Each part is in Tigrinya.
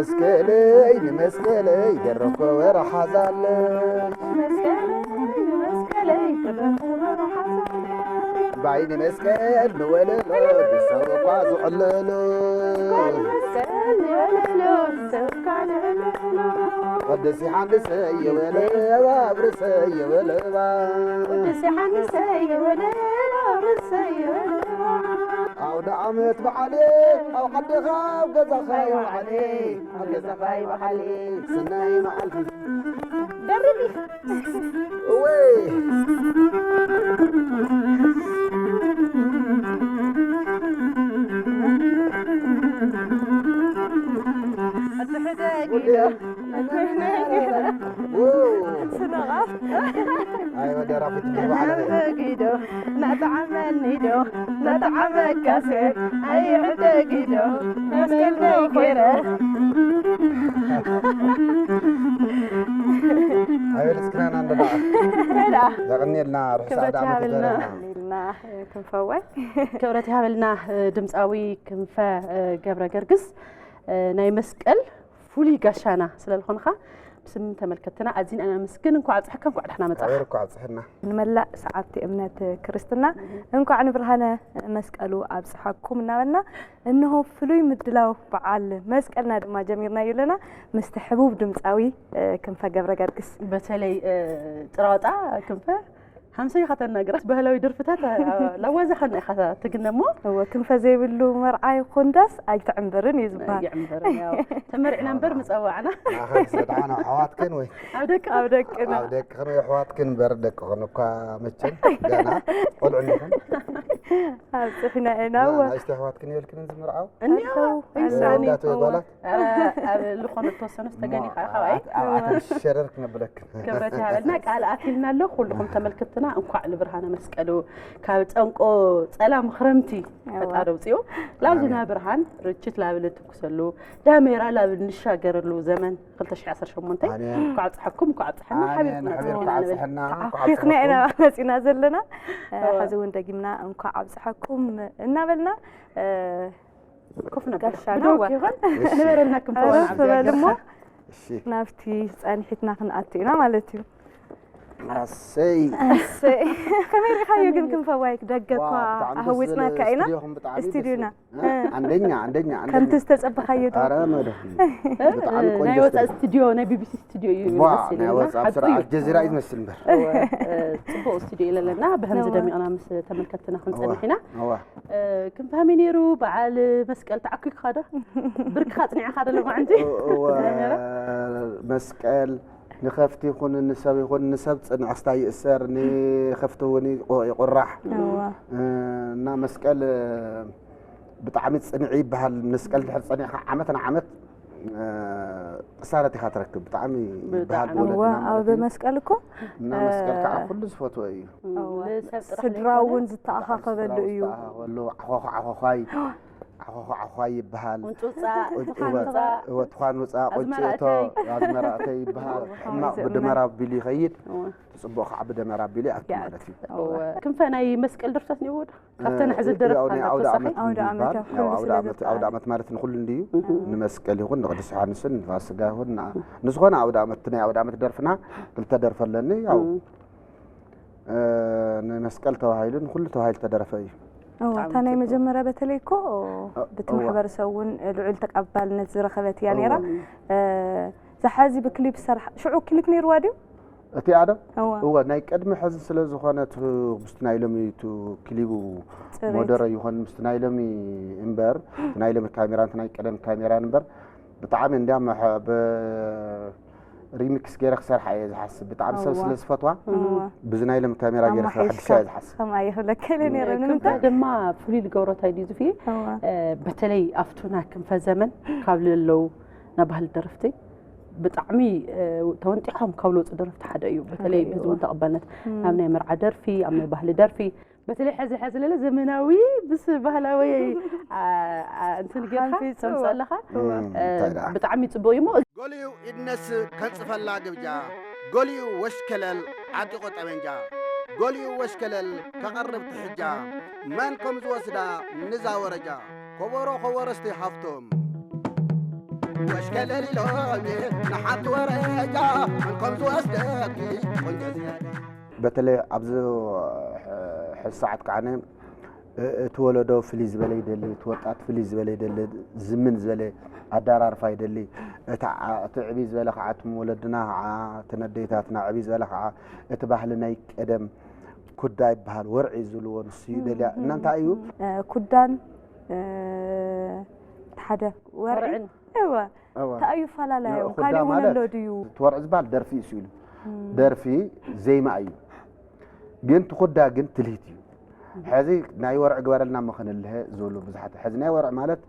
መስቀለይ ንመስቀለይ ደረኮ ወረሓዛለይ። መስቀለይ ንመስቀለይ ደረኮ ወረሓዛለይ። ባይ ንመስቀል ንወለሎ ብሰው እኳ ዝዕለሎ። ባይ ንመስቀል ንወለሎ ብሰው እኳ ዝዕለሎ። ቅዱስ ዮሃንስ የወለባ ብርሰ የወለባ። ቅዱስ ዮሃንስ የወለባ ብርሰ የወለባ። ኣውደ ዓመት በዓል ኣብ ዓድኻ ኣብ ገዛኻ ይውዓል። ኣብ ገዛኻ ይውዓል። ሰናይ መዓልቲ። ደርቢ። እወይ። ኣትሕደጊ ዶ? ው። ስነቓ። ኣይ፣ ወደ ራፊት እንዲህ በዓል። ሕደጊ ዶ? ናጥዓመኒ ዶ? ናጥዓመካሴ። ኣይ፣ ሕደጊ ዶ? መስቀል ደይገይረ። ኣይ፣ ልስክናና እንደዳ። ሄዳ። ዘቕኔልና ርሑስ ክብረት ኣውደ ዓመት ይሃበልና። ይግበረልና። ልና ክንፈወይ። ክብረት ይሃበልና፣ ድምፃዊ ክንፈ ገብረ ገርግስ፣ ናይ መስቀል ፍሉይ ጋሻና ስለ ዝኾንኻ፣ ብስም ተመልከትና ኣዚና ነመስግን። እንኳዕ ኣብፀሐካ፣ እንኳዕ ደሕና መፃኻ። ኣበርኩ ኣብፅሐና። ንመላእ ሰዓብቲ እምነት ክርስትና እንኳዕ ንብርሃነ መስቀሉ ኣብፅሐኩም እናበልና፣ እንሆ ፍሉይ ምድላው በዓል መስቀልና ድማ ጀሚርናዮ ኣለና ምስቲ ሕቡብ ድምፃዊ ክንፈ ገብረ ገርግስ። በተለይ ጥራዋጣ ክንፈ ሃምሰይ ኢኻ ተናግራት ባህላዊ ደርፍታት፣ ላዋዛ ኸና ኢኻ ትግነ እሞ። እወ፣ ክንፈ ዘይብሉ መርዓ ይኹን ዳስ ኣይትዕምብርን እዩ ዝበሃል። ይዕምብርን፣ ያው፣ ተመሪዕና እምበር ምጸዋዕና። ንኣኸን ስለ ደሓን ኣሕዋትክን ወይ? ኣብ ደቅና። ኣብ ደቅና። ኣብ ደቅኽን ወይ ኣሕዋትክን እምበር ደቅኽን እኳ መቸም ገና ቆልዑ እንዲኹም። ኣብጽሕና ኢና፣ እዋ። ንኣሽቱ ኣሕዋትክን ይበልክን ዝምርዓው? እኒኦ፣ ኣለዉ፣ ኣለዉ። ኢሳኒ። ኣወዳት ወይ ጓላት? ኧረ፣ ኣብ ዝኾነ እተወሰኑ ዝተገኒ እሞ፣ ከዓ፣ ካባይ። ኣብ ኣተን ሸረር ክነብለክን። ክብረት ይሃበልና። ቃል ኣትልና ኣሎ። ኩልኹም ተመልክትና እንኳዕ ንብርሃነ መስቀሉ ካብ ጠንቆ ጸላም ክረምቲ ኣዋ። ፈጣሪ ኣውፅኡ። ላብዚ ኣሜን። ናይ ብርሃን ርችት ላብል እንትኩሰሉ፣ ዳሜራ ላብል እንሻገረሉ ዘመን ክልተ ሽሕን ዓሰርተ ሸሞንተን። ኣሜን። እንኳዕ ኣብፀሐኩም፣ እንኳዕ ኣብፀሐና። ኣሜን። ሓቢርኩም ሓቢርኩም ኣብፀሐና ንብል። ኣብፀሐና። እንኳዕ ተዓፊኽና ኢና ኣብፀሐኩም። መፂና ዘለና። ኣዋ። ሕዚ እውን ደጊምና እንኳዕ ኣብፀሐኩም እናበልና፣ ኮፍ ነብል። ጋሻና ብደው ዋ። ይኹን። እሺ። ንበረልና ክንፈወን ዓረፍ ዓብዲ በል እሞ። ኣገርካ። እሺ። ናብቲ ጸኒሒትና ክንኣቱ ኢና ማለት እዩ። ኣሰይ። ኣሰይ። ከመይ ርኢኻዮ ግን ክንፈዋይ ደገ እኳ ዋው፣ ብጣዕሚ ደስ ኣህዊጽናካ ዝብል ኢና። ስቱዲዮኹም ብጣዕሚ ደስ ስቱዲዮና። ዝብል። እ፣ ኣንደኛ፣ ኣንደኛ፣ ኣንደኛ። ከምቲ ዝተጸበኻዮ ዶ? ኣረ መድረኽ። ብጣዕሚ ቆንጆ ናይ ወጻኢ ስቱዲዮ። ስቱዲዮ፣ ናይ ቢቢሲ ስቱዲዮ እዩ ዋ፣ ዝመስል ናይ እና ወጻኢ ሓቂ ስራሕ እዩ። ኣልጀዚራ እዩ ዝመስል እምበር። እወ፣ እ፣ ጽቡቕ ስቱዲዮ ኣለና። ብኸምዚ እወ። ደሚቕና ምስ ተመልከትና ክንጸንሕ እወ፣ ኢና። እወ። እ፣ ክንፈ ከመይ ነይሩ በዓል መስቀል ተዓኲኽካ ዶ? ብርክኻ ጽኒዕኻ ዶ ሎማዕንቲ? እ-፣ እወ፣ ናይ ሜራ? መስቀል ንኸፍቲ ይኹን ንሰብ ይኹን ንሰብ ጽንዕስታ ይእሰር፣ ንኸፍቲ እውን ይቁ-፣ ይቁራሕ። እወ። እ፣ እና መስቀል፣ እ፣ ብጣዕሚ ጽንዒ ይበሃል። መስቀል ድሕሪ ጸኒዕካ ዓመት ንዓመት፣ እ፣ ቅሳነት ኢኻ ትረክብ። ብጣዕሚ ይበሃል ብጣዕሚ። ብወለድና እወ፣ ማለት ኣብ እዩ። መስቀል እኮ፣ እና መስቀል ከዓ እ፣ ኩሉ ዝፈትዎ እዩ። እም፣ እወ። ንሰብ ጥራሕ ስድራ ዘይኮነ እውን ዝተኣኻኸበሉ ስድራ እዩ። ዝተኣኻኸበሉ፣ ዓኾኹ ዓኾዃይ፣ ዓኾኹ ዓኾዃይ ይበሃል። ቁንጭውፃ፣ ቁንጭ-፣ ትኳንፃ። እወ፣ ትኳንፃ፣ ቁንጭ ኣዝመራ እቶ፣ ኣተይ። ኣዝመራ እተይ ይበሃል። እወ። ሕማቕ ከምዚ ብደመራ እምነት። ኣቢሉ ይኸይድ፣ እወ። እቲ ፅቡቕ ከዓ ብደመራ ኣቢሉ ይኣቱ ይኣቱ። ማለት እዩ። እወ። ክንፈ ናይ መስቀል ደርፍታት እኒአዎ ዶ? ካብተን እ፣ ሕዚ ያው ደረፍካ ናይ ካብ ኣውደ ተወሳኺ? ዓመት ኣውደ ዓመት ይበሃል። ያው ያው ኩሉ ዓውደ ስለ ዓመት፣ ዝበሃል። ኣውደ ዓመት ማለት ንኹሉ እንድዩ። እህ። ንመስቀል ይኹን ንቅዱስ ዮሃንስን ንፋስጋ ይኹን ና-፣ ንዝኾነ ኣውደ ዓመት፣ ናይ ኣውደ ዓመት ደርፍና ክልተ ደርፊ ኣለኒ። ያው፣ እም። እ፣ ንመስቀል ተባሂሉ ንኹሉ ተባሂሉ ተደረፈ እዩ። እወ፣ ብጣዕሚ እታ ናይ ጽቡቕ። መጀመርያ በተለይ እኮ እ፣ ብቲ እወ። ማሕበረሰብ እውን ልዑል ተቀባልነት ዝረኸበት እያ ነይራ። እወ። እ፣ እዛ ሓዚ ብክሊፕ ዝሰርሓ፣ ሽዑ ክሊፕ ነይርዋ ድዩ? እቲኣ ዶ? እወ። እወ፣ ናይ ቅድሚ ሕዚ ስለ ዝኾነ እቲ ምስቲ ናይ ሎሚ እቲ ክሊቡ ጽሬት። ሞደረ ይኾን ምስቲ ናይ ሎሚ እምበር፣ እቲ ናይ ሎሚ ካሜራን እቲ ናይ ቀደም ካሜራን እምበር፣ ብጣዕሚ እንዲያም ሕ-፣ ብ-፣ ሪሚክስ ገይረ ክሰርሓ እየ ዝሓስብ። ብጣዕሚ ሰብ እወ። ስለ ዝፈትዋ፣ እወ። ብዚ ናይ ሎሚ ካሜራ ገይረ ኣማሓይሽካ። ክሕድሳ እየ ዝሓስብ። ከምኣ እየ ክብለካ ኢለ ነይረ። እም፣ ንምንታይ? ክንፈ ድማ ፍሉይ ዝገብሮ እንታይ ድዩ ዝፍየ? እወ። እ፣ በተለይ ኣብቱ ናይ ክንፈ ዘመን ካብ ለለዉ ናብ ባህሊ ደረፍቲ ብጣዕሚ፣ እ፣ ተወንጢሖም ካብ ለውፁ ደረፍቲ ሓደ እዩ። በተለይ ሓደ እዩ። በዚ እውን ተቐባልነት እም። ኣብ ናይ መርዓ ደርፊ፣ ኣብ ናይ ባህሊ ደርፊ፣ በተለይ ሕዚ፣ ሕዚ ለለ ዘመናዊ ምስ ባህላዊ፣ ኣ፣ ኣ፣ እንትን ጌርካ ሓንፊጹ። ተምጽእ ኣለኻ። እም፣ እ፣ እንታይ ደኣ? ብጣዕሚ ጽቡቕ እዩ እሞ። ገሊኡ ኢድ ነስእ ከንጽፈላ ግብጃ፣ ገሊኡ ወሽከለል ዓጢቑ ጠበንጃ፣ ገሊኡ ወሽከለል ከቐርብ ትሕጃ፣ መን ከም ዝወስዳ ንዛ ወረጃ፣ ከበሮ ከበሮ እስቲ ሃፍቶም። ወሽከለል ኢሎሚ ንሓንቲ ወረጃ መን ከም ዝወስደኪ ቆንጆ ዝያዳ። በተለይ ኣብዚ ሕዚ ሰዓት ከዓነ እቲ ወለዶ ፍልይ ዝበለ ይደሊ፣ እቲ ወጣት ፍልይ ዝበለ ይደሊ፣ ዝምን ዝበለ ኣዳራርፋ ይደሊ። እቲ ዓ- እቲ ዕብይ ዝበለ ከዓ፣ እቶም ወለድና ከዓ፣ እተን ኣደይታትና ዕብይ ዝበለ ከዓ እቲ ባህሊ ናይ ቀደም ኩዳ ይበሃል፣ ወርዒ ዝብልዎ ንሱ ይደልያ። እና እንታይ እዩ? ኩዳን ሓደ ወርዕን። እዋ እዋ። እንታይ እዩ ፈላለዮም? ኩዳ ካሊእ እውን ማለት ኣሎ ድዩ? እቲ ወርዒ ዝበሃል ደርፊ እዩ ስኢሉ። ደርፊ ዜማ እዩ። ግን ትኹዳ ግን ትልሂት እዩ። ሕዚ ናይ ወርዒ ግበረልና እሞ ክንልሀ ዝብሉ ብዙሓት። ሕዚ ናይ ወርዒ ማለት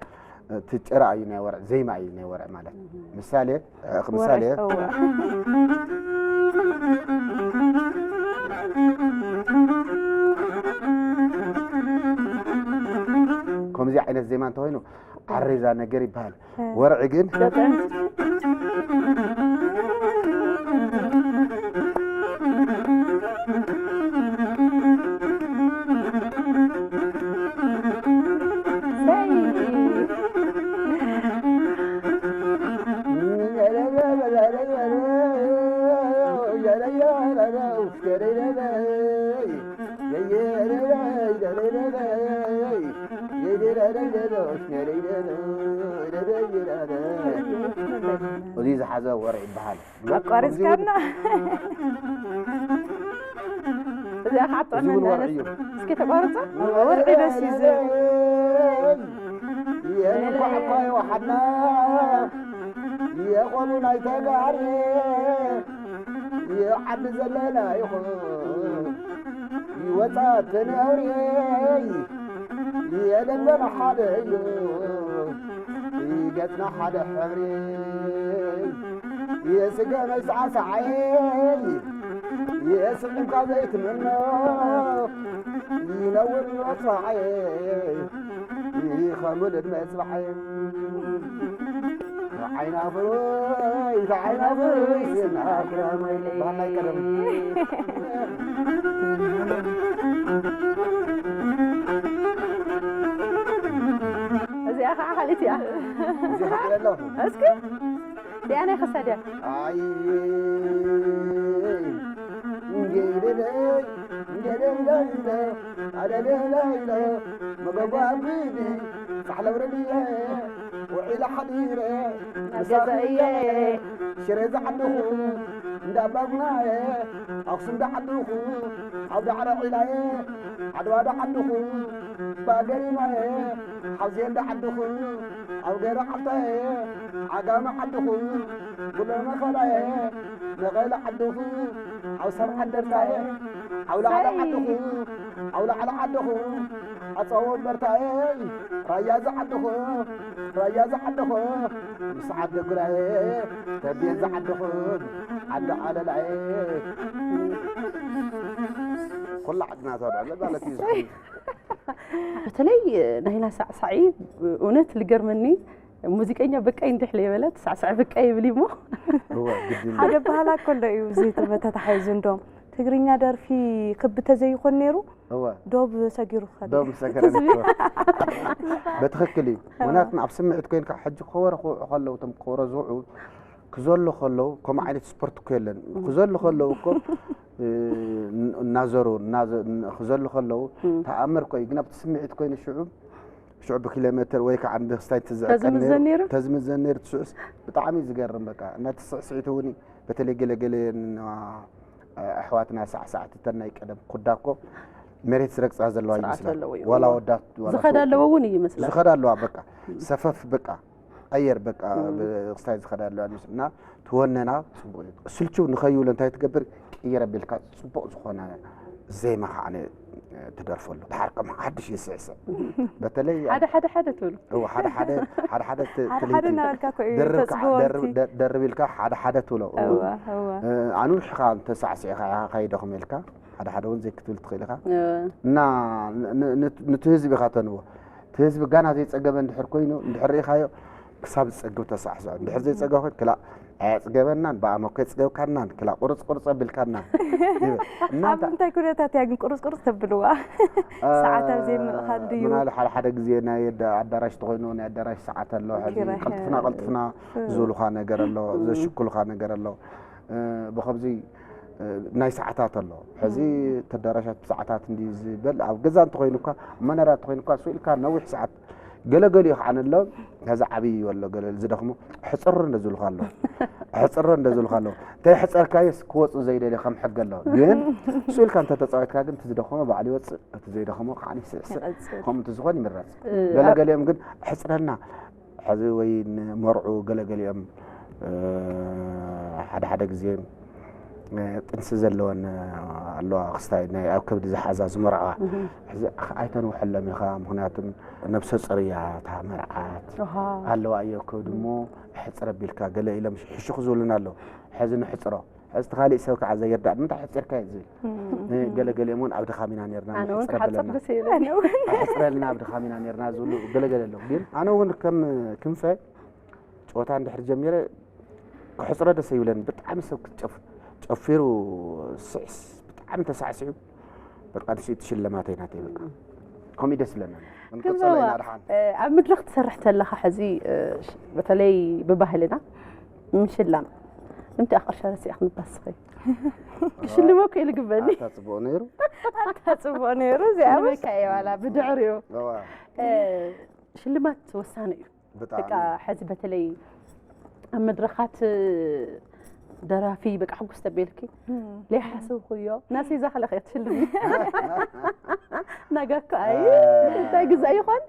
እቲ ጭራ እዩ፣ ናይ ወርዒ ዜማ እዩ። ናይ ወርዒ ማለት ምሳሌ፣ እ፣ ምሳሌ ወርዒ፣ እወ። ከምዚ ዓይነት ዜማ እንተኮይኑ ዓሬዛ ነገር ይበሃል። ወርዒ ግን እዚ ዝሓዘ ወርዒ ይበሃል። ኣቋሪጽካና። እዚኣ ከዓ ጥዕና እውን ወርዒ እዩ። እስኪ ተቋርጾ። ወርዒ ደስ እዩ ዝብል። የንኳዕ እኳ ይወሓድና፣ የቆሉ ናይ ተጋሪ፣ የዓዲ ዘለና ይኹን፣ ይወጻ ተነውሪ፣ የለበና ሓደ እዩ፣ ገጽና ሓደ ሕብሪ። የስገመይ ሳዕሳዓይ፣ የስዕምካ ዘይትምኖ፣ ይነውር ይወጽዓይ፣ ይኸምል ዕድመ ጽባሓይ። ተዓይና ፍሩይ፣ ተዓይና ፍሩይ፣ ስና ክረመይ። ባህላይ ቀደም። እዚኣ ከዓ ካልእቲ እያ። እዚኣ ከዓ ኣለኹ። እስኪ እዚኣ ናይ ክሳድ እያ። ኣይ፣ እንጌደደይ፣ እንጌደደይ፣ ኣደደደይ፣ መጎጓ ቢቢ፣ ጻሕለ ብርድየ፣ ውዒለ ሓዲረ፣ ኣብ ገዛ እየ። ሽረ ዝዓደኹ፣ እንዳ ባጉናየ፣ ኣኽሱም ዝዓደኹ፣ ኣብ ዳዕሮ ዒላየ፣ ዓድዋ ዝዓደኹ፣ ባገሪማየ፣ ሓውዜን ዝዓደኹ፣ ኣብ ገረ ዓልታየ፣ ዓጋመ ዓደኹ፣ ጉሎ መኸላየ፣ መቐለ ዓደኹ፣ ኣብ ሰብዓ እንደርታየ፣ ኣብ ላዕሊ ዓደኹ፣ ኣብ ላዕሊ ዓደኹ፣ ኣፀው ወንበርታየ፣ ራያ ዝዓደኹ፣ ራያ ዝዓደኹ፣ ምስ ዓዲ ግራየ፣ ተቤን ዝዓደኹ፣ ዓዲ ዓለላየ። ኩላ ዓድና ተወልዐ ማለት እዩ። በተለይ ናይና ሳዕሳዒ እውነት ልገርመኒ፣ ሙዚቀኛ በቃ እንድሕ ለይበለት ሳዕሳዒ በቃ ይብል እሞ። እወ፣ ግዲ እዩ። ሓደ ባህላ እኮ ኣሎ እዩ፣ እዚ ተተሓሒዙ እንዶም ትግርኛ ደርፊ ክቢ ተዘይኾን ነይሩ፣ እወ። ዶብ ሰጊሩ ክኸድ ዶብ እዩ። ሰገረ ነይሩ። በትኽክል እዩ። እወ። ምክንያቱም ኣብ ስምዒት ኮይንካ ሕጂ ከበሮ ክውዑ ከለዉ፣ እቶም ከበሮ ዝውዑ ክዘሉ ከለዉ፣ ከምኡ ዓይነት ስፖርት እኮ የለን። ክዘሉ ከለዉ እኮ፣ እ፣ እናዘሩ፣ እናዘ-፣ ክዘሉ ከለዉ እም። ተኣምር እኮ እዩ። ግን ኣብቲ ስምዒት ኮይኑ ሽዑ፣ ሽዑ ብኪሎ ሜትር ወይ ከዓ ብክስታይ ትዝዕቀን ተዝምዘን ነይሩ፣ ነይሩ? ተዝምዘን ነይሩ። ትስዕስ ብጣዕሚ ዝገርም በቃ። እናተስዕስዒት እውን በተለይ ገለ ገለ ን-፣ ኣሕዋትና ሳዕሳዕቲ እተን ናይ ቀደም ኩዳ እኮ መሬት ዝረግጻ ዘለዋ ስርዓት ይመስላ። ኣለዎ እዩ። ዋላ እዎ። ወዳት፣ ዋላ ዝኸዳ ሰብኡት ኣለዎ እውን እዩ ይመስላ። ዝኸዳ ኣለዋ በቃ። እም። ሰፈፍ በቃ። ቀየር በቃ እም። ብክስታይ ዝኸዳ ኣለዋ ይመስል። እና ትወነና ጽቡቕ እዩ። ስልችው ንኸይብሎ እንታይ ትገብር? ቅይር ኣቢልካ ጽቡቕ ዝኾነ ዜማ ከዓ ነ-፣ ትደርፈሉ። ድሓር ከም ሓድሽ ይስዕስዕ። በተለይ ሓደ ሓደ ሓደ ትብሉ። እዎ፣ ሓደ ሓደ፣ ሓደ ሓደ ት-፣ ሓደ ትልሂት ሓደ እዩ። እናበልካ እኮ እዩ ደርብ ከዓ፣ ተጽግቦ ደርብ፣ እቲ። ደ-፣ ደርብ ኢልካ ሓደ ሓደ ትብሎ። እዎ። እዎ፣ እዎ። እ፣ ኣንዊሕኻ እንተሳዕሲዕኻ ኢኻ ከይደኽም ኢልካ፣ ሓደ ሓደ እውን ዘይክትብል ትኽእል ኢኻ። እዎ። እና ን-፣ ን-፣ ን-፣ ነቲ ህዝቢ ኢኻ ተንዎ። እቲ ህዝቢ ጋና ዘይጸገበ እንድሕር ኮይኑ፣ እንድሕር ርኢኻዮ፣ ክሳብ ዝጸግብ ተሳዕስዖ። እንድሕር ዘይጸገብ ኮይኑ፣ ክላእ ኣየጽገበናን፣ ብኣመኮ የጽገብካናን፣ ክላእ ቁርጽ ቁርጽ ኣቢልካና ይብል። እናንተ ኣብ ምንታይ ኩነታት እያ ግን ቁርጽ ቁርጽ ተብልዋ? እ፣ ሰዓት ኣብ ዘይምእኻል ድዩ? ምናለ ሓደ ሓደ ግዜ ናይ ኣደ-፣ ኣዳራሽ ተኾይኑ ናይ ኣዳራሽ ሰዓት ኣሎ። ሕዚ ኪራይ። ቀልጥፍና ቀልጥፍና እ። ዝብሉኻ ነገር ኣሎ፣ እ። ዘሽክሉኻ ነገር ኣሎ። እ፣ ብኸምዚ፣ እ፣ ናይ ሰዓታት ኣሎ። ሕዚ እ። ተዳራሻት ብሰዓታት እንዲ ዝበል ኣብ ገዛ እንተኾይኑ እኳ፣ ኣብ መኖርያ እንተኾይኑ እኳ፣ ስኢልካ ነዊሕ ሰዓት ገለገሊኡ ከዓ ኣሎ። ሕዚ ዓብዪ ኣሎ፣ ገለ ዝደኽሞ ሕፅር እንደ ዝብሉኻ ኣሎ። ሕፅር እንደ ዝብሉኻ ኣሎ። እንታይ ሕፀርካዮስ ክወፁ ዘይደልዮ ከም ሕጊ ኣሎ። ግን ስኢልካ እንተተፃዊትካ ግን እቲ ዝደኸሞ ባዕሉ ይወፅእ፣ እቲ ዘይደኸሞ ከዓ ይስዕስዕ። ይቐፅል። ከምኡ እንተዝኾን ይምረፅ። እ፣ ገለገሊኦም ግን ሕፅረልና፣ ሕዚ ወይ ንመርዑ ገለገሊኦም፣ እ፣ ሓደ ሓደ ግዜ፣ እ፣ ጥንሲ ዘለወን ኣለዋ፣ ክስታይ ናይ ኣብ ከብዲ ዝሓዛ ዝመርዓ። እህ። ሕዚ ኣይተንውሐሎም ኢኻ፣ ምኽንያቱም ነብሰ ጾር እያ እታ መርዓት። ኣሃ። ኣለዋ እዮ ከብዲ እሞ ሕጽር ኣቢልካ ገለ ኢሎም ሕሹኽ ዝብሉና ኣለዉ። ሕዚ ንሕጽሮ። ሕዚ እቲ ካሊእ ሰብ ከዓ ዘይርዳእ፣ ንምንታይ ሕጺርካ እዩ ዝብል። እም። እ፣ ገለገሊኦም እውን ኣብ ድኻም ኢና ነርና፣ ኣነ እውን ንሕጽር ክሓጽር ኣለና። ደስ ይብለኒ። ኣነ እውን። ኣሕጽረልና ኣብ ድኻም ኢና ነርና ዝብሉ ገለገለ ኣለዉ። ግን ኣነ እውን ከም ክንፈ ጨወታ እንድሕር ጀሚረ ክሕጽሮ ደስ ይብለኒ። ብጣዕሚ ሰብ ክትጨፍ-፣ ጨፊሩ ስዕስ-፣ ብጣዕሚ ተሳዕሲዑ በቃ ንሱ ትሽልማተይ ናተይ በቃ። ከምኡ ደስ ይብለና። ክንቀጽሎ ክንበዋ፣ ኢና ድሓን። እ፣ ኣብ መድረኽ ትሰርሕ ተለኻ ሕዚ፣ እ፣ ሽ-፣ በተለይ ብባህልና ምሽላም። ንምንታይ ኢኻ ቅርሻ ረሲዕካ ምባስኺ? ክሽልመኩ ኢሉ ግበኒ። ኣታ ጽቡቕ ነይሩ። ኣታ ጽቡቕ ነይሩ፣ እዚኣ ንበካ እየ ዋላ ብድሕሪኡ። እዋ። እ፣ ሽልማት ወሳኒ እዩ። ብጣዕሚ። በቃ ሕዚ በተለይ ኣብ መድረኻት ደራፊ በቃ ሕጉስ ተቤልኪ፣ እም። ለይሓሰብኩዮ፣ ናስቪዛ ከለኸ እያ ትሽልሚ። ናጋኮ ኣይ፣ እ፣ እንታይ ግዛእ ይኾን?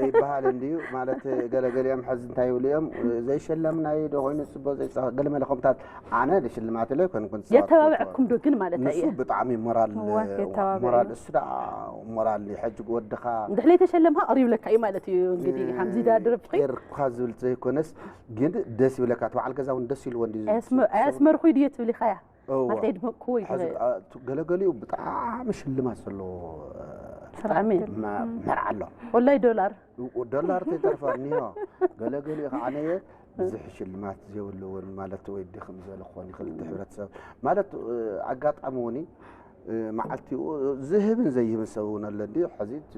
ይበሃል እንድዩ። ማለት ገለገሊኦም ሕዚ እንታይ ይብሉ እዮም? ዘይሸለምናዮ ዶ ኮይኑ ጽቡቕ ዘይጻወት? ገለመለ ከምታት ኣነ ሽልማት ኢለ ኣይኮንኩን ዝጻወትኩ። የተባብዐኩም ዶ ግን ማለት ንሱ እየ? ብጣዕሚ ሞራል፣ እዋ፣ የተባብዕ ሞራል እዩ። እሱ ደኣ ሞራል እዩ። ሕጂ ወድኻ እንድሕር ለይተሸለምካ ቅር ይብለካ እዩ ማለት እዩ። እንግዲህ እ፣ ሓምዚ ዳ ድርብኺ? ቂርካ ዝብል ዘይኮነስ ግን ደስ ይብለካ። እቲ በዓል ገዛ እውን ደስ ኢልዎ እንድዩ ኣያስመ-፣ ዝሰብ-፣ ኣያስመርኹይ ድየ ትብል ኢኻያ? እወ። ማለት የድመቅኩዎ ሕዚ፣ ይትብል። አ፣ ቱ-፣ ገለገሊኡ ብጣዕሚ ሽልማት ዘለዎ፣ እ፣ ስርዓሜ። መ-፣ መርዓ ኣሎ። ወላይ ዶላር። ው-፣ ዶላር ተይተርፋ እኒሆ። ገለገሊኡ ከዓ ነየ ብዙሕ ሽልማት ዘይብሉ እውን ማለት ወይ ድኽም ዝበለ ክኾን ይኽእል፣ እቲ ሕብረተሰብ ማለት፣ እ፣ ኣጋጣሚ እውን እዩ። እ፣ መዓልቲኡ ዝህብን ዘይህብን ሰብ እውን ኣሎ። እንዲ ሕዚ እቲ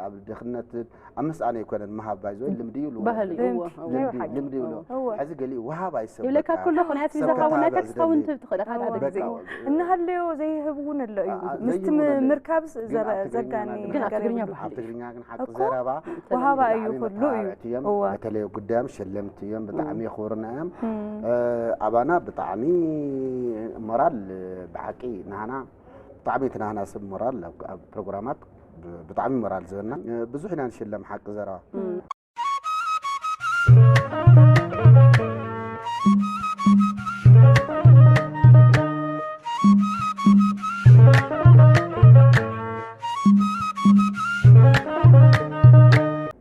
ኣብ ድኽነትን ኣብ ምስኣን ኣይኮነን ምሃብ ባይዘ ልምዲ ይብሉ። ባህሊ፣ ልምዲ፣ እወ፣ እወ። ልምዲ፣ ናይ ሓቂ። ልምዲ ይብሉ። እወ። ሕዚ ገሊኡ ወሃብ ኣይሰብ ይብለካ በቃ ከሎ፣ ናይ ኣስቤዛ ሰብ ካብ ናይ ከተባብዕ ታክስ ዝደሊ። ካውንት ትኽእል ኢኻ ሓደ ግዜ። በቃ፣ እናሃለዮ ዘይህብ እውን ኣሎ እዩ። ኣ-፣ ምስቲ ዘይህብ እውን ኣሎ። ምርካብስ ግን ዘረ-፣ ኣብ ትግርኛ ዘጋኒ ግን ኣብ ነገር ትግርኛ የብሉን። ባህሊ ኣብ እዩ። ትግርኛ ግን ሓቂ እኮ ዘረባ ወሃባ እዩ ብጣዕሚ ኩሉ እዩ። መተባብዕቲ እዮም። እወ። በተለይ ጉዳዮም ሸለምቲ እዮም፣ ብጣዕሚ እም። የኽብሩና እዮም። እም። እ፣ ኣባና ብጣዕሚ ሞራል ብሓቂ ናህና ብጣዕሚ እቲ ናህና ሰብ ሞራል ኣብ፣ ኣብ ፕሮግራማት ብ-፣ ብጣዕሚ ሞራል ዝህበና። እ፣ ብዙሕ ኢና ንሽለም ሓቂ ዘረባ። እም።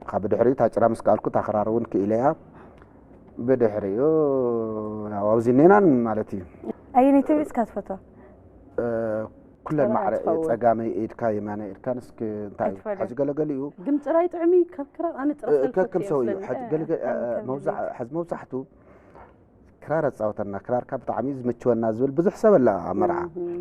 ካብ ብድሕሪኡ እታ ጭራ ምስ ከኣልኩ እታ ክራር እውን ክኢለ እያ። ብድሕሪኡ ያው ኣብዚ እኔናን ማለት እዩ። ኣየነይቲ ብልጽካ ትፈትዋ? እ፣ ኩለን ተባዕ ማዕረ እየ። ትኸውን። ጸጋመይ ኢድካ፣ የማናይ ኢድካ፣ ንስኪ እንታይ እዩ? ኣይትፈልያ። ሕዚ ገለገሊኡ ግን ጭራ ይጥዕም እዩ፣ ካብ ክራር ኣነ ጭራ እ፣ ሰልፈት ከከም እየ ሰው እዩ። ዝፈሊ። ሕዚ እ፣ ገለገ-፣ እ፣ ኣነ ከም መውዛ-፣ ዝብል። ሕዚ መብዛሕቱ ክራር ኣጻወተና፣ ክራርካ ብጣዕሚ እዩ ዝመችወና ዝብል ብዙሕ ሰብ ኣለ ኣብ መርዓ። እም።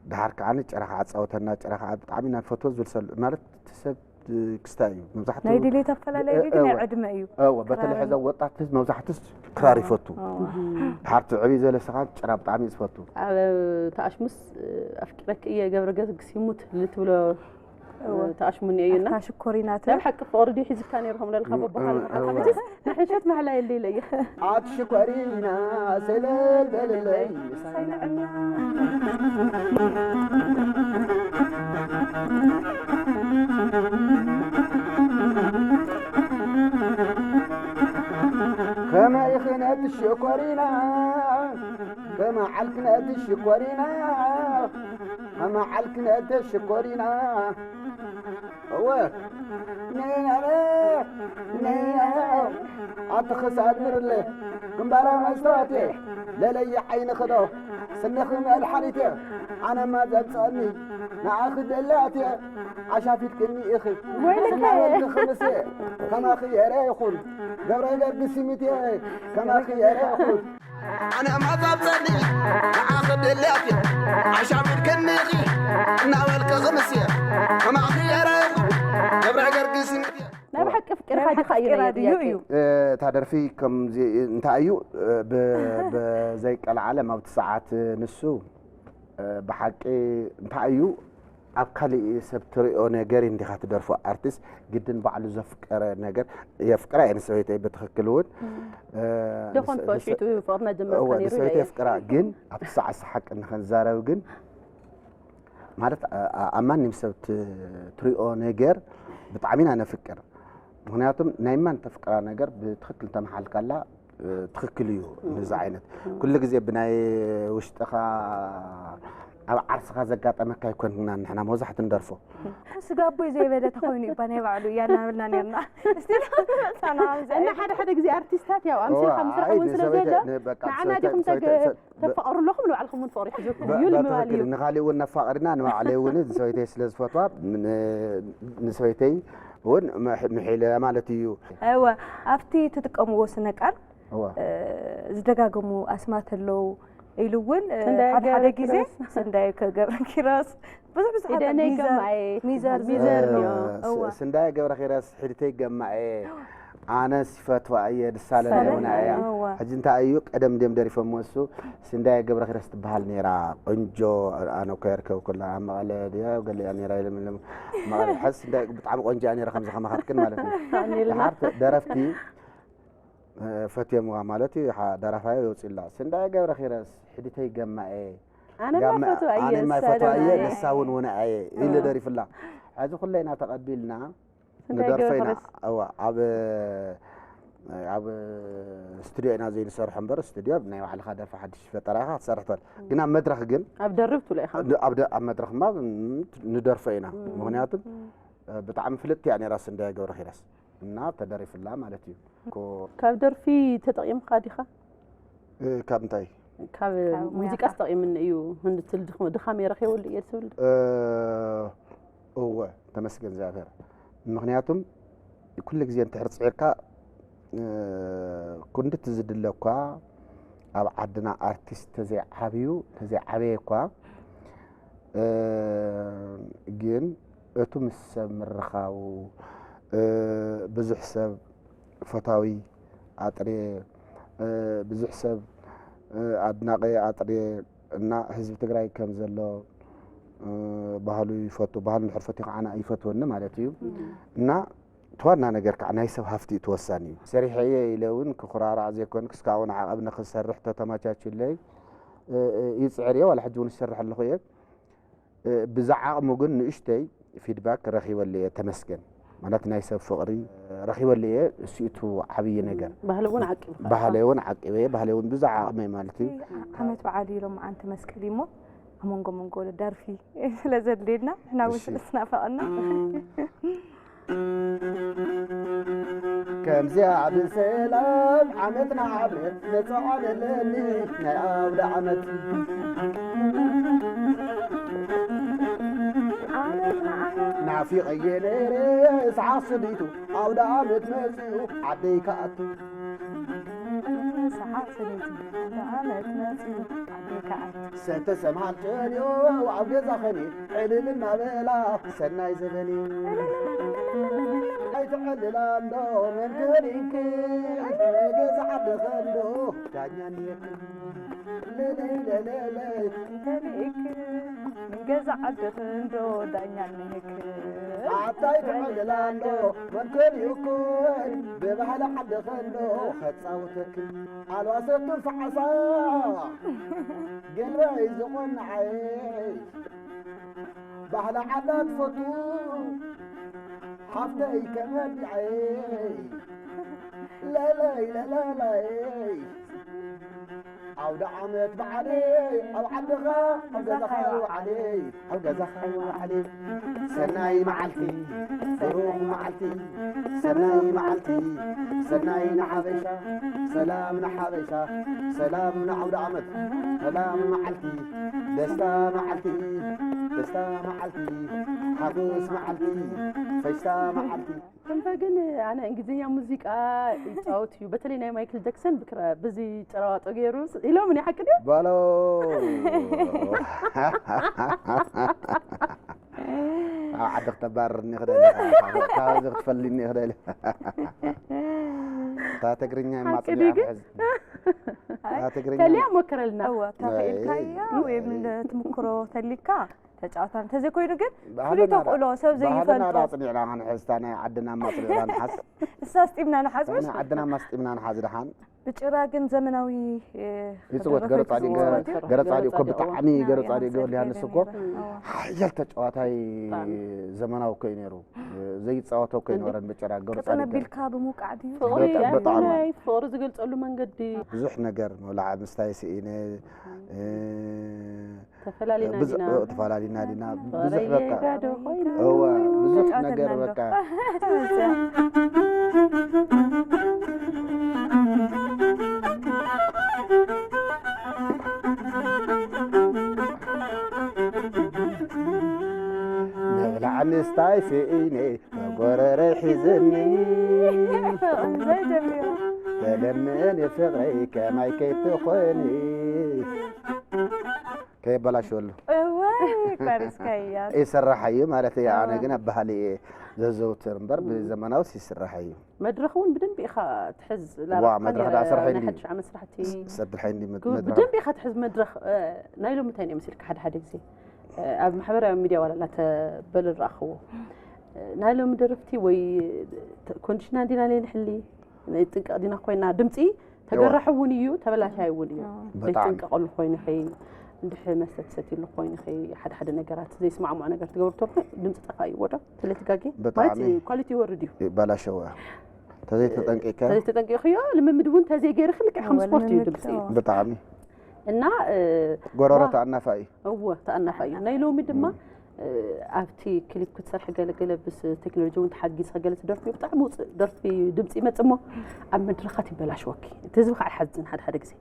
ድሓር ከዓኒ ጭራ ከዓ ኣጻወተና፣ ጭራ ከዓ ብጣዕሚ ኢና ንፈትዎ ዝብል ሰብ፣ ማለት እቲ ሰብ፣ እ፣ ክስታይ እዩ። መብዛሕትኡ ናይ ድሌት ኣፈላላይ እ፣ ግን ናይ እወ። ዕድመ እዩ። እወ፣ በተለይ ክራር ሕዚ ወጣት ህዝቢ መብዛሕትኡ ክራር ይፈቱ። እወ። እም። ድሓር እቲ ዕብይ ዝበለ ስኻ ጭራ ብጣዕሚ እዩ ዝፈቱ። ኣብ ተኣሽሙስ፣ እ፣ ኣፍቂረኪ እየ ገብረ ገርግስ ይሙት ልትብሎ፣ እወ። እ፣ ተኣሽሙኒ እዩና። ኣፍታ ሽኮሪናት። ናይ ሓቂ ፍቕሪ ድዩ ሒዝካ ነይሩ ከም ለልካ እ፣ በባኻ እ፣ ኣለኻ። እወ። ሕጂስ ናይ ሕሸት ማሕላ የለ ኢለ እየ። ኣቲ ሽኮሪና ሰለል በልለይ ምሳይ ንዕና። ከመይ ክነቲ ሽኮሪና፣ ከመ ዓልክነቲ ሽኮሪና፣ ከመ ዓልክነቲ ሽኮሪና። እወ። ነይናነ፣ ነይናነ፣ ኣቲ ክሳድ ብርለ፣ ግንባራ መስተዋቴ፣ ለለየ ዓይኒ ክዶ፣ ስንኺ መድሓኒቴ፣ ኣነማ ዘብፀኒ፣ ንዓኺ ደላቴ፣ ኣሻፊትክኒ ኢኺ፣ ወይልከ። ስናበልኪ ክምሴ፣ ከማኺ የረ ይኹን፣ ገብረ ገርግስ ይምትየ ከማኺ የረኹት ኣነ ማዛብ ጸኒ ንዓኺ ድልያት እየ ዓሻ ሚድክኒኺ እናበልኪ ክምስየ ከማኺ የረኹት ገብረ ገርግስ ይምትየ ናይ ብሓቂ ፍቅርካ ዲኻ እዩ ፍቅራ ድዩ እዩ እታ ደርፊ ከምዚ እንታይ እዩ ብዘይቀልዓለም ኣብቲ ሰዓት ንሱ ብሓቂ እንታይ እዩ ኣብ ካሊእ ሰብ ትሪኦ ነገር እንዲኻ ትደርፎ ኣርቲስት ግድን ባዕሉ ዘፍቀረ ነገር የፍቅራ እየ ንሰበይተይ ብትኽክል እውን ደኾን ፈሽቱ ፍቕርና ጀመርካ ነይሩ ንሰበይተይ የፍቅራ ግን ኣብቲ ሰዓት ሓቂ ንኸንዛረብ ግን ማለት ኣብ ማንም ሰብ ትሪኦ ነገር ብጣዕሚ ኢና ነፍቅር ምክንያቱም ናይ ማን ተፍቅራ ነገር ብትኽክል ተመሓልካላ ትኽክል እዩ ነዚ ዓይነት ኩሉ ግዜ ብናይ ውሽጥኻ ኣብ ዓርስኻ ዘጋጠመካ ኣይኮንና ንሕና መብዛሕት ንደርፎ ስጋቦይ ዘይበለ ተኮይኑ እዩ ናይ ባዕሉ እያ እናበልና ነርና እና ሓደ ሓደ ግዜ ኣርቲስታት ያው ኣምሲልካ ምስራሕ እውን ስለ ዘሎ ንዓና ዲኹም ተፈቕሩ ኣለኹም ንባዕልኩም እውን ፍቕሪ ሒዘኩም እዩ ንምባል እዩ ንኻሊእ እውን ነፋቕርና ንባዕለይ እውን ሰበይተይ ስለ ዝፈትዋ ንሰበይተይ እውን ምሒለ ማለት እዩ። እወ ኣብቲ ትጥቀምዎ ስነ ቃል ዝደጋገሙ ኣስማት ኣለዉ ኢሉ እውን ሓደ ሓደ ግዜ ስንዳይ ገብረ ኪሮስ ብዙሕ ብዙሓት ሚዘር ሚዘር ሚዘር እወ ስንዳይ ገብረ ኪሮስ ሒድተይ ገማኤ ኣነስ ይፈትዋ እየ ድሳለና ይሁና እያ ሕጂ እንታይ እዩ ቀደም ድም ደሪፎሞ እሱ ስንዳየ ገብረ ኪሮስ ትበሃል ነይራ ቆንጆ ኣነ እኮ የርከብ ኩላ ኣብ መቐለ ድያ ገሊኣ ነይራ ኢሎም ኢሎም መቐለ ሕዚ ስንዳየ ብጣዕሚ ቆንጆ እያ ነይራ ከምዚ ከማኻትክን ማለት እዩ ድሓር ደረፍቲ ፈትዮምዋ ማለት እዩ ደራፋዮ የውፅላ ስንዳየ ገብረ ኪሮስ ሕድተይ ገማኤ ኣነ ማፈቱ ኣየ ኣነ ማፈቱ ኣየ ንሳ እውን ውነ ኣየ ኢሉ ደሪፍላ ሕዚ ኩለይና ተቐቢልና ንደርፎ ኢና እዋ ኣብ ኣብ ስቱድዮ ኢና ዘይንሰርሖ እምበር ስቱድዮ ናይ ባዕልኻ ደርፊ ሓድሽ ፈጠራ ኢኻ ክትሰርሕ ትኽእል ግን ኣብ መድረኽ ግን ኣብ ደርብ ትብሎ ኢኻ ኣብ መድረኽማ ንደርፎ ኢና ምክንያቱ ብጣዕሚ ፍልጥቲ እያ ነይራ ስንዳየ ገብረኺዳስ እና ተደሪፍላ ማለት እዩ ካብ ደርፊ ተጠቒምካ ዲኻ ካብ እንታይ ካብ ሙዚቃ ተጠቒምኒ እዩ ክንዲ ትብል ድኻመይ ረኺበሉ እየ ትብል እወ ተመስገን እግዚኣብሔር ምኽንያቱም ኩሉ ግዜ እንትሕር ፅዒርካ ክንድቲ ዝድለ እኳ ኣብ ዓድና ኣርቲስት ተዘይዓብዩ ተዘይዓበየ እኳ ግን እቱ ምስ ሰብ ምርኻቡ ብዙሕ ሰብ ፈታዊ ኣጥርየ ብዙሕ ሰብ ኣድናቂ ኣጥርየ እና ህዝቢ ትግራይ ከም ዘሎ ባህሉ ይፈቱ ባህሉ እንድሕር ፈትዩ ከዓ ይፈትወኒ ማለት እዩ እና እቲ ዋና ነገር ከዓ ናይ ሰብ ሃፍቲ እዩ ተወሳኒ እዩ ሰሪሐየ ኢለ እውን ክኩራራዕ ዘይኮን ክስካውን ዓቐብ ንክሰርሕ ተተማቻችለይ ይፅዕር እየ ዋላ ሕጂ እውን ይሰርሕ ኣለኹ እየ ብዝዓቕሙ ግን ንእሽተይ ፊድባክ ረኺበሉ እየ ተመስገን ማለት ናይ ሰብ ፍቕሪ ረኺበሉ እየ እሱ እቲ ዓብዪ ነገር ባህሊ እውን ዓቂብካ ባህሊ እውን ዓቂበ እየ ባህሊ እውን ብዝዓቕመይ ማለት እዩ ዓመት በዓል እዩ ሎምዓንቲ መስቀል እዩ እሞ ኣብ መንጎ መንጎ ደርፊ ስለ ዘድልየና ንሕና እውን ስለ ዝናፈቐና ከምዚኣ ብሰላም ዓመትና ዓመት ነፀዓለለኒ ናይ ኣውደ ዓመት ናፊቐየ ነይረ ሰዓት ስድሪቱ ኣውደ ዓመት መፂኡ ዓደይ ከኣቱ ሰዓት ስድሪቱ ኣውደ ዓመት መፂኡ ዓደይ ከኣቱ ሰተ ሰምሃል ጨልዮ ኣብ ገዛ ኸኒ ዕልል እናበላ ሰናይ ዘበን እዩ ኣይትዕልላ እንዶ መምከሪንክ ገዛ ዓዲ ኸንዶ ዳኛ እኒአክ ለለይ ለለለይ እንተሊእክ ገዛ ዓዲ ኸንዶ ዳኛ እኒአክ ኣታ ኣይትዕልላ እንዶ መምከሪንክ ብባህሊ ዓዲ ኸንዶ ኸፃውተክ ኣልዋሰቱ ፈዓሳ ገንረይ ዝኾን ንዓይ ባህሊ ዓዳ ትፈቱ ሓፍተይ ከመዲዓይ ለለይ ለለለይ ኣውደ ዓመት በዓለይ ኣብ ዓድኻ ኣብ ገዛኻ ይወዓለይ ኣብ ገዛኻ ይወዓለይ ሰናይ መዓልቲ ብሩኽ መዓልቲ ሰናይ መዓልቲ ሰናይ ንሓበሻ ሰላም ንሓበሻ ሰላም ንዓውደ ዓመት ሰላም መዓልቲ ደስታ መዓልቲ ደስታ መዓልቲ፣ ሓጎስ መዓልቲ፣ ፈሽታ መዓልቲ። ክንፈ ግን ኣነ እንግሊዝኛ ሙዚቃ ይጻወት እዩ። በተለይ ናይ ማይክል ጃክሰን ብክራ-፣ ብዚ ጭራዋጦ ገይሩ ስ-፣ ኢሎምኒ፣ ሓቂ ድዩ? በሎ። ኣብ ዓዲ ክተባርርኒ ክደሊ፣ ካብዚ ክትፈልኒ ክደሊ። እታ ትግርኛ ሓቂ የማጽእ ድዩ ግን? ሕዝ-፣ እታ ትግርኛ ተልያ ሞክረልና። እወ፣ ተኽኢልካያ ኣይ። ወይም እንደ ትምክሮ ተሊካ ተጫወታ። እንተዘይኮይኑ ግን ባህልና ፍሉይ ዳ-፣ ተኽእሎ ሰብ ባህልና ዘይፈልጦ። ዳ ኣጽኒዕና ክንሕዝ፣ እታ ናይ ዓድና ማጽኒዕና ንሓዝ። እሳ ኣስጢምና ንሓዝ እታ ምስ ናይ ዓድና ማስጢምና ንሓዝ ድሓን። ብጭራ ግን ዘመናዊ፣ እ፣ ይጽወት፣ ክደረፍ ገረ ጻዲቅ፣ ይጽወት። ገረ ጻዲቅ እኮ ገረ ጻዲቅ፣ ብጣዕሚ እዋ። ገረ ጻዲቅ ገብር ዮሃንስ እኮ። እዋ። ሓያል ተጫዋታይ ብጣዕሚ። ዘመናዊ እኮ እዩ ነይሩ። ዘይጻወቶ እኮ እንዴ? ኣይነበረን ብጭራ ገረ ቅጥነ ጻዲቅ ገይሩ። ቢልካ ብምውቃዕ ድዩ? ፍቕሪ በጣም፣ በጣም። ኣየናይ ፍቕሪ ዝገልጸሉ መንገዲ። ብዙሕ ነገር መብልዓ ምስታይ ስኢነ፣ እ፣ ተፈላሊና ብዙ-፣ ዲና? እ፣ ተፈላሊና ዲና? ብዙሕ ፍቕረይ በቃ። ጋዶ ኮይኑ። እዋ፣ ብዙሕ ተጫወተልና ነገር ኣሎ። በቃ። ተመዝያ። መብላዕ ምስታይ ስኢነ፣ መጎረረይ ሒዝኒ። ዘይጀሚሩ። ተለምኒ ፍቕረይ ከማይ ከይትኾኒ። ከየበላሽወሉ። እወይ፣ ቀሪስካያ። ይስራሕ እዩ ማለት እዩ። ኣነ እወ። ግን ኣብ ባህሊ እየ ዘዘውትር እምበር፣ እም። ብዘመናውስ ይስራሕ እዩ። መድረኽ እውን ብደንቢ ኢኻ ትሕዝ። ዋ፣ ላረኽካ መድረኽ ነይረ፣ ደኣ ስራሕ ናይ እንዲ። ሓድሽ ዓመት ስራሕቲ። ስ-፣ ሰድርሐይ እንዲ መድ-፣ ብ-፣ መድረኽ። ብደንቢ ኢኻ ትሕዝ መድረኽ። እ፣ ናይ ሎሚ እንታይ ነው መሲልካ ሓደ ሓደ ግዜ? እ፣ ኣብ ማሕበራዊ ሚድያ ዋላ እናተበለ ዝረኣኽዎ። እ፣ ናይ ሎሚ ደረፍቲ ወይ ተ-፣ ኮንዲሽና እንዲና ነይ ንሕሊ፣ ጥንቀቕ ዲና ኮይና፣ ድምፂ ተገራሒ እውን እዩ፣ ተበላሻይ እውን እዩ። እዎ። ብጣዕሚ። ዘይጥንቀቐሉ ኮይኑ ኸይ፣ እንድሕር መስተ ትሰትይሉ ኮይኑ ኸይ፣ ሓደ ሓደ ነገራት ዘይስማዕምዖ ነገር ትገብሩ ተልኩ፣ ድምፂ ጠፋ እዩ ወዶ። ስለትጋጌ ብጣዕሚ። ማለት ኳሊቲ ይወርድ እዩ። ይበላሸው። ተዘይተጠንቂቀ? ተዘይተጠንቂኽዮ፣ ልምምድ እውን ተዘይገይርኺ ልክዕ ከም እወ፣ ስፖርት እዩ ልምምድ፣ ድምፂ። እዎ። ብጣዕሚ። እና፣ እ፣ ጎረሮ ዋ-፣ ተኣናፋ እዩ። እዎ፣ ተኣናፋ እዩ። ናይ ሎሚ ድማ፣ እም። እ፣ ኣብቲ ክሊፕ ክትሰርሒ ገለ ገለ ብስ ቴክኖሎጂ እውን ተሓጊዝኺ ገለ ትደርፊ ብጣዕሚ ውፅእ ደርፊ ድምፂ ይመፅእ እሞ ኣብ መድረኻት ይበላሽወኪ። እቲ ህዝቢ ከዓ ይሓዝን ሓደ ሓደ ግዜ።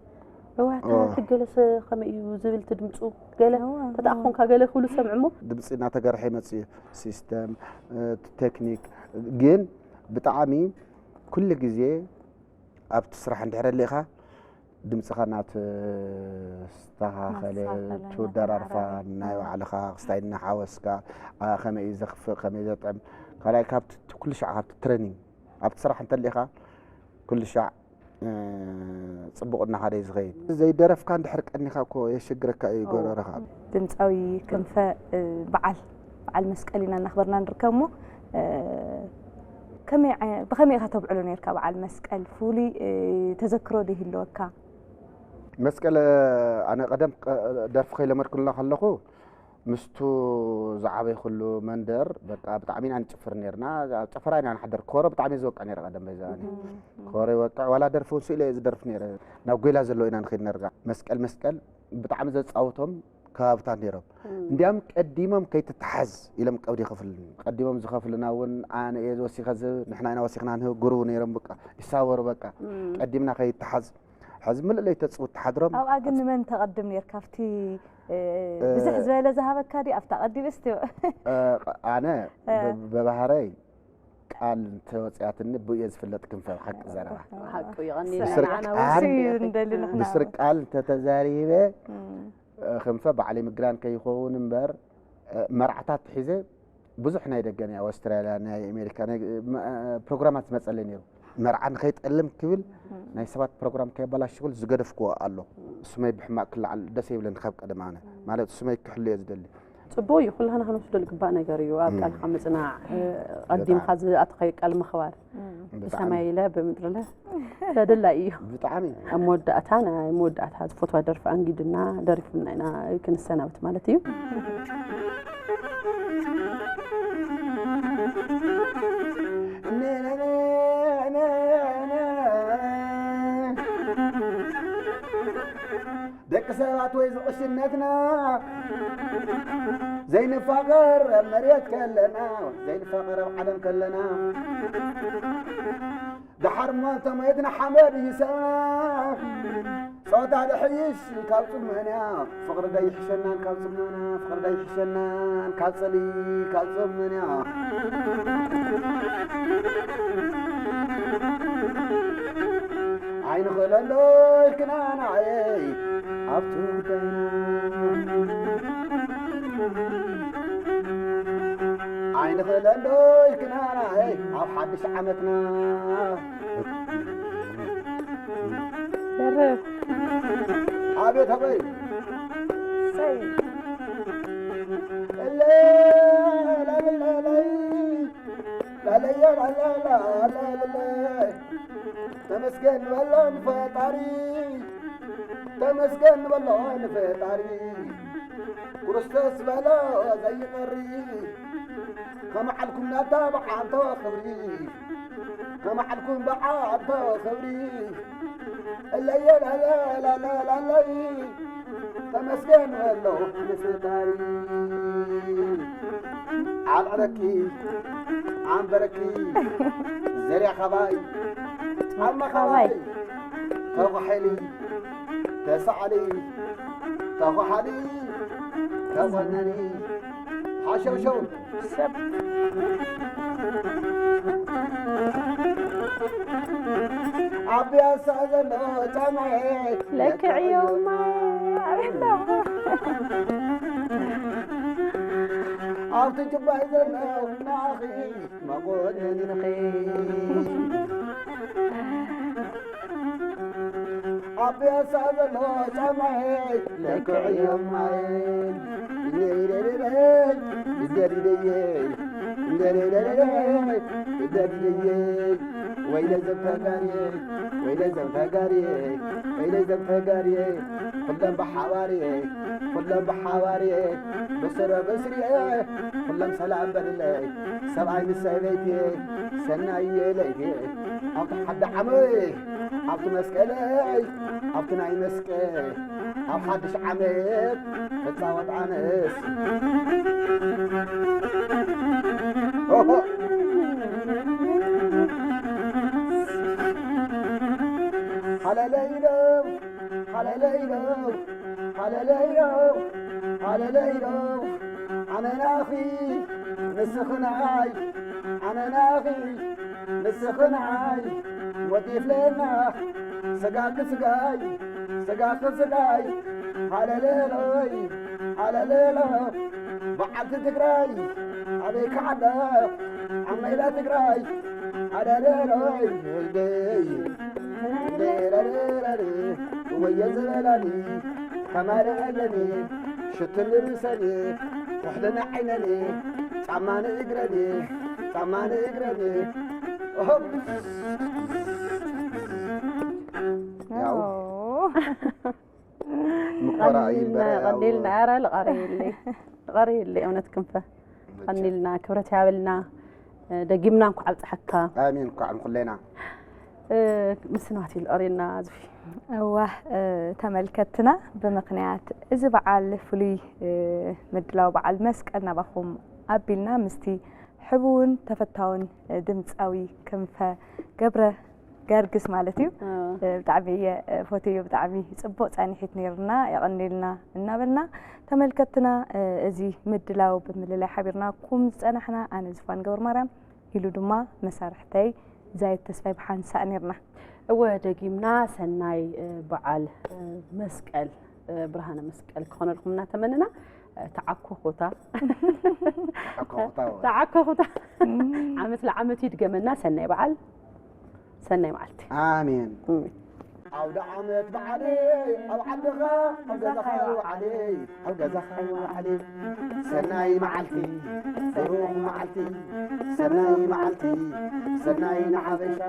እዋ፣ እታ እዎ። ትገለሰ ከመይ እዩ ዝብል እቲ ድምፁ ገለ እዎ፣ ተጣእኾንካ እዎ። ገለ ክብሉ ሰምዑ እሞ። ድምፂ እናተገርሐ ይመፅእ እዩ። ሲስተም፣ እ፣ ቴክኒክ ግን ብጣዕሚ ኩሉ ግዜ ኣብቲ ስራሕ እንድሕር ኣሊኻ ድምጽኻ እናተስተኻኸለ፣ እናስተኻኸለ፣ ትወደራርፋ እናተዓራረየ። ናይ ባዕልኻ ክስታይ እናሓወስካ፣ ኣ፣ ከመይ እዩ ዘኽፍእ፣ ከመይ ዘጥዕም። ካልኣይ ካብቲ ኩሉ ሻዕ ካብቲ ትሬኒንግ፣ ኣብቲ ስራሕ እንተሊኻ ኩሉ ሻዕ፣ እ፣ ጽቡቕ እናኸደ እዩ ዝኸይድ። ዘይደረፍካ እንድሕር ቀኒኻ እኮ የሸግረካ እዩ ኦ። ጎረረኻ። ድምጻዊ ክንፈ፣ እ፣ በዓል፣ በዓል መስቀል ኢና እናኽበርና ንርከብ እሞ፣ እ፣ ከመይ ዓይ-፣ ብኸመይ ኢኻ ተብዕሎ ነይርካ በዓል መስቀል? ፍሉይ፣ እ፣ ተዘክሮ ዶ ይህልወካ? መስቀል፣ ኣነ ቀደም ቀ-፣ ደርፊ ከይለመድኩላ ከለኹ፣ ምስቱ ዝዓበይኩሉ መንደር፣ በቃ፣ ብጣዕሚ ኢና ንጭፍር ነይርና። ኣብ ጭፈራ ኢና ንሓድር። ኮሮ ብጣዕሚ እየ ዝወቅዕ ነይረ ቀደም፣ በይዛ ኣነ። እም። ኮሮ ይወቅዕ፣ ዋላ ደርፊ እውን ስኢለ እየ ዝደርፍ ነይረ። ናብ ጎይላ ዘለዎ ኢና ንኸይድ ነርጋ። መስቀል፣ መስቀል ብጣዕሚ ዘጻውቶም ከባብታት ነይሮም። እም። እንዲያም ቀዲሞም ከይትተሓዝ ኢሎም ቀብዲ ይኸፍሉኒ። ቀዲሞም ዝኸፍሉና እውን ኣነ እየ ዝወሲኸ ዝህብ፣ ንሕና ኢና ወሲኽና ንህብ፣ ግሩቡ ነይሮም በቃ፣ ይሳወሩ በቃ። እም። ቀዲምና ከይተሓዝ። ሕዚ ምልእ ለይቲ ተጽውት ትሓድሮም። ኣብኣ ግን ንመን ተቐድም ነይርካ? ኣብቲ፣ እ፣ እ፣ ብዝሕ ዝበለ ዝሃበካ ድዩ? ኣብታ ቀዲምስ ትዮ? እ፣ ኣነ እ። ብ-፣ ብባህረይ ቃል እንተወፅያትኒ ብኡ እየ ዝፍለጥ ክንፈ፣ ሓቂ ዘረባ። ሓቁ እዩ፣ ቀኒልና ብስርቂ ንዓና ቃል፣ እውን እዩ እንደሊ ንሕና ብስርቂ እውን። ቃል እንተተዛሪበ፣ እም። እ፣ ክንፈ ባዕለይ ምግራን ከይኸውን እምበር፣ እ፣ መርዓታት ሒዘ ብዙሕ ናይ ደገ፣ ናይ ኣውስትራልያ፣ ናይ ኣሜሪካ፣ ናይ፣ እ፣ መ-፣ እ፣ ፕሮግራማት ዝመፀለይ ነይሩ። መርዓ ንኸይጠልም ክብል እም። ናይ ሰባት ፕሮግራም ከየበላሽኹ ዝገደፍክዎ ኣሎ። ስመይ ብሕማቕ ክለዓል ደስ ይብለኒ ካብ ቀደም ኣነ። ማለት ስመይ ክሕሉ እየ ዝደሊ። ጽቡቕ እዩ፣ ኩላህና ክንወስዶ ዝግባእ ነገር እዩ። ኣብ እም። ቃልካ ምጽናዕ፣ እ፣ ቀዲምካ በጣም። ዝኣተኻዮ ቃል ምኽባር። እም። ብጣዕሚ። ብሰማይ ኢለ ብምድሪ ኢለ ተደላዪ እዩ። ብጣዕሚ። ኣብ መወዳእታ፣ ናይ መወዳእታ ዝፈትዋ ደርፊ ኣንጊድና ደሪፉልና ኢና ክንሰናብት ማለት እዩ። ደቂ ሰባት ወይ ዝቕሽነትና ዘይንፋቐር ኣብ መሬት ከለና፣ ዘይንፋቐር ኣብ ዓለም ከለና፣ ደሓር እሞ እንተሞይትና ሓመድ እዩ ሰብና። ጾታ ደሕይሽ ካብ ጽመንያ፣ ፍቕሪ ደይሕሸናን ካብ ጽመና፣ ፍቕሪ ደይሕሸናን ካብ ጸሊ፣ ካብ ጽመንያ። ኣይንኽእለንዶ ኢልክና ንዓየይ ኣብቲ ጉዳይና። ኣይንኽእለንዶ ኢልክና ንዓየይ ኣብ ሓድሽ ዓመትና። ደርብ ኣቤት ኣበይ ሰይ እለ ላለይ ላለይ ላለየ ላላላላለ ተመስገን በሎ ንፈጣሪ ተመስገን በሎ ንፈጣሪ ክርስቶስ በሎ ዘይቐሪ ከመዓልኩም ናታ በዓልቶ ክብሪ ከመዓልኩም በዓልቶ ክብሪ እለየ ላለይ ተመስገን በሎ ንፈጣሪ ኣልዕለኪ ኣንበረኪ ዘርያ ካባይ ጫማ ካባይ ተጓሓሊ ተሳዓሊ ተጓሓሊ ተቆነኒ ሓሸውሸው ሰብ ኣብ ፒያሳ ዘሎ ጫማዬ ለክዕዮ ማይ ኣለኹ ኣብቲ ጅባይ ዘሎ ንኣኺ መቆነንኺ ኣብ ፒያሳ ዘሎ ጫማዬ ለክዕዮ ማይ እንደሪደየይ እንደሪደየይ ወይለ ዘብተጋርየ ወይለ ዘብተጋርየ ወይለ ዘብተጋርየ ኩሎም ብሓባርየ ኩሎም ብሓባርየ ብስረ ብስርየ ኩሎም ሰላም በልለይ ሰብኣይ ምስ ሰበይትየ ሰናየ ለይትየ ኣብቲ ሓደ ዓመይ ኣብቲ መስቀለይ ኣብቲ ናይ መስቀል ኣብ ሓድሽ ዓመት ክጻወት ኣነስ ኦሆ ሃለለይሎ ሃለለይሎ ሃለለይሎ ሃለለይሎ ኣነ ናኺ ንስኺ ንዓይ ኣነ ናኺ ንስኺ ንዓይ ወዲፍለና ስጋኪ ስጋይ ስጋኪ ስጋይ ሃለሌሎይ ሃለሌሎ በዓልቲ ትግራይ ኣበይ ከዓዳ ኣብ ሜዳ ትግራይ ሃለሌሎይ ህልደይ ወየ ዝበላኒ ተማሪ ኣለኒ ሽትኒ ርእሰኒ ኩሕሊ ንዓይነኒ ጫማ ንእግረኒ ጫማ ንእግረኒ ኦሆ ያው ምኮራ እዩ እምበር ያው ቀኒልና ኧረ ልቐርየለይ ልቐርየለይ እውነት ክንፈ ቀኒልና ክብረት ያብልና ደጊምና እንኳዕ ኣብፀሐካ ኣሜን እንኳዕ ንኩለና ምስናት እዩ ልቐርየና ዝፊ እዋ ተመልከትና ብምኽንያት እዚ በዓል ፍሉይ ምድላው በዓል መስቀል ናባኹም ኣቢልና ምስቲ ሕቡውን ተፈታውን ድምፃዊ ክንፈ ገብረ ገርግስ ማለት እዩ ብጣዕሚ እየ ፎቶዮ ብጣዕሚ ፅቡቅ ፀኒሒት ነይርና የቀኒልና እናበልና ተመልከትና እዚ ምድላው ብምልላይ ሓቢርናኩም ዝፀናሕና ኣነ ዝፋን ገብረ ማርያም ኢሉ ድማ መሳርሕተይ ዛየት ተስፋይ ብሓንሳእ ነይርና። እወ ደጊምና ሰናይ በዓል መስቀል ብርሃነ መስቀል ክኾነልኩም እናተመንና ተዓኮኹታ ተዓኮኹታ እወ። ተዓኮኹታ ዓመት ለዓመት ይድገመና ሰናይ በዓል ሰናይ መዓልቲ ኣሜን ኣውደ ዓመት በዓለይ ኣብ ዓድኻ ኣብ ገዛኻ ይወዓለይ ኣብ ገዛኻ ይወዓለይ ሰናይ መዓልቲ ብሩኽ መዓልቲ ሰናይ መዓልቲ ሰናይ ንሓበሻ